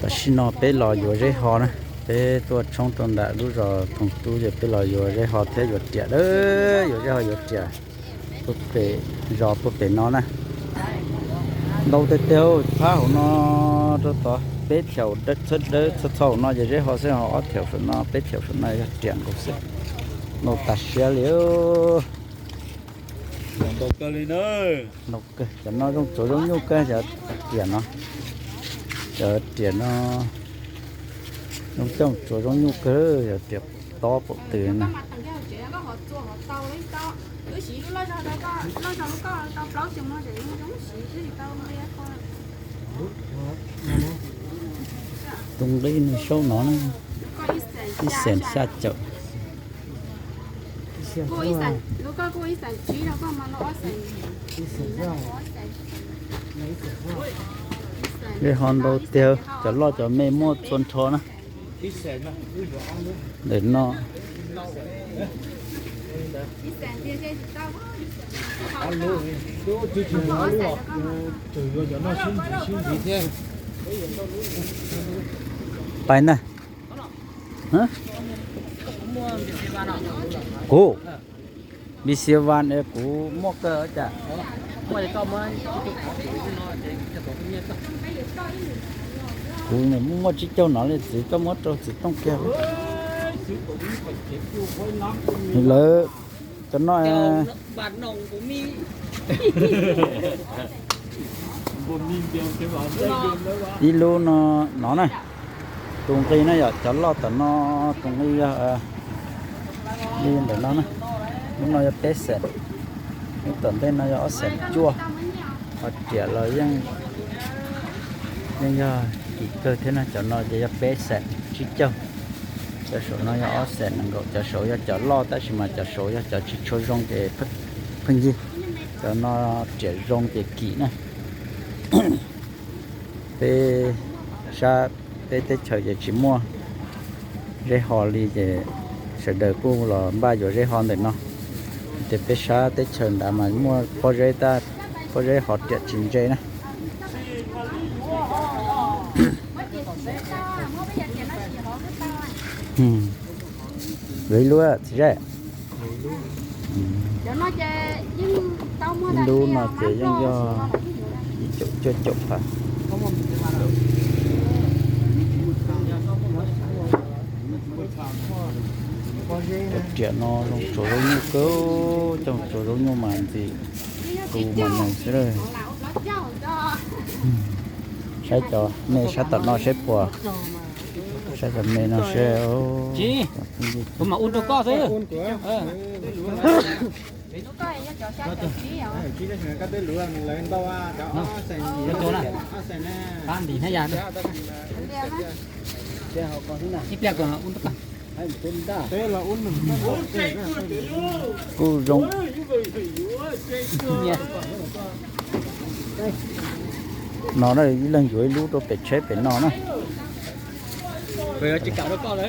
Tam sim no peb los yuav zeb ho na, peb tuaj tshoob rau nram lub zos Thoom Tub ces peb los yuav zeb ho thiab yuav riam a, yuav zeb ho yuav riam puag pem zos puag pem no na. Ntau tiag tiag, phab hauv no rau tod peb thiaum dawb txhawb dawb txhawb txhawb hauv no ces zeb ho xwb, ho ob thiaum saum no peb thiaum saum no yog riam nkaus xwb. Ntau tas siab li. Ntau kawg li na. Ntau kawg, cov no zoo tsuav zoo nyuj kawg cov riam no. Cov riam no zoo coj tsuav zoo nyuj kawg, cov riam tob pom tw na. Tus nqi nws saub no na, ib xees xya caum. Zeb ho ntau tiag, cov loj cov me muaj txhua nrho na. Ntawm no pais ntag. Kuv, npis xia vas kuv muaj kawg cas. Kuv muaj tsib caug no li, txiv koj muab rau txiv tooj kiag. Lawv cov no ib lub no no na. Tus nqi no yog cov loj tom no, tus nqi yog li ntawm no na. Lub no yog peb xees, lub tom ntej no yog ob xees cuaj. Ho riam los yeej, yeej yog kim kawg thiab na. Cov no ces yog peb xees tsib caug. Cov saum no yog ob xees nees nkaum, cov saud yog cov loj tab sis mas cov saud yog cov tsis tshua zoo ces pheej yig. Cov no riam zoo ces kim na. Peb sab peb teb chaws ces tsis muaj zeb ho li ces sawv daws kuj los npaj yuav zeb ho ntawm no. Ces peb sab teb chaws nrad mas muaj pob zeb tab, pob zeb ho riam tsis ntse na. Yuav ib lub txiv zeb. Ib lub no ces yeej yog ib caum cuaj caum phav. Cov riam no zoo tsuav zaub nyuj kawg, coj tsuav zaub nyuj mas ntxim tus mas nws xwb. Saib cov me sab tom no saib puas, saib cov me no saib. Kuv mam ua rau koj xwb. Ib pliag kuv ua rau koj. Kuj zoo. No na, ib leeg yuav ib lub rau pem tsheb pem no na. Kuv tsis kam rau koj lawm.